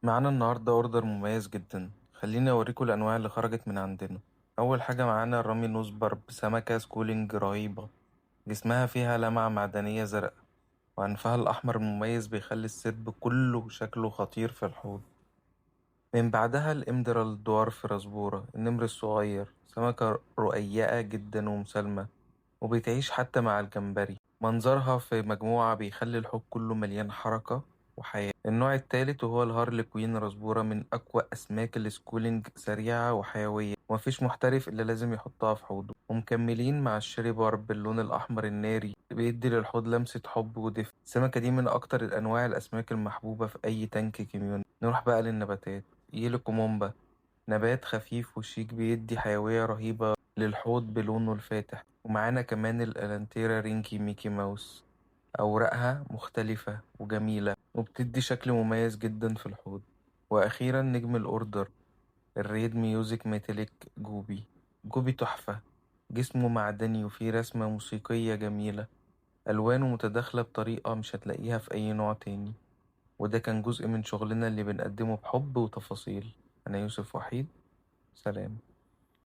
معانا النهاردة order مميز جدا. خليني اوريكم الانواع اللي خرجت من عندنا. اول حاجة معانا ال rummy nose barb، سمكة schooling رهيبة، جسمها فيها لمعة معدنية زرقاء، وأنفها الأحمر المميز بيخلي السرب كله شكله خطير في الحوض. من بعدها ال emerald dwarf rasbora، النمر الصغير، سمكة رقيقة جدا ومسالمة وبتعيش حتى مع الجمبري. منظرها في مجموعة بيخلي الحوض كله مليان حركة وحياة. النوع الثالث وهو ال harlequin rasbora، من أقوى أسماك ال schooling، سريعة وحيوية ومفيش محترف إلا لازم يحطها في حوضه. ومكملين مع ال cherry barb باللون الأحمر الناري، بيدي للحوض لمسة حب ودفء. السمكة دي من أكتر الأنواع الأسماك المحبوبة في أي tank community. نروح بقى للنباتات. yellow kumbumba، نبات خفيف وشيك بيدي حيوية رهيبة للحوض بلونه الفاتح. ومعانا كمان ال Acanthura ringi Mickey Mouse، أوراقها مختلفة وجميلة وبتدي شكل مميز جدا في الحوض. وأخيرا نجم ال order، ال red music metallic guppy. guppy تحفة، جسمه معدني وفيه رسمة موسيقية جميلة، ألوانه متداخلة بطريقة مش هتلاقيها في أي نوع تاني. وده كان جزء من شغلنا اللي بنقدمه بحب وتفاصيل. أنا يوسف وحيد، سلام.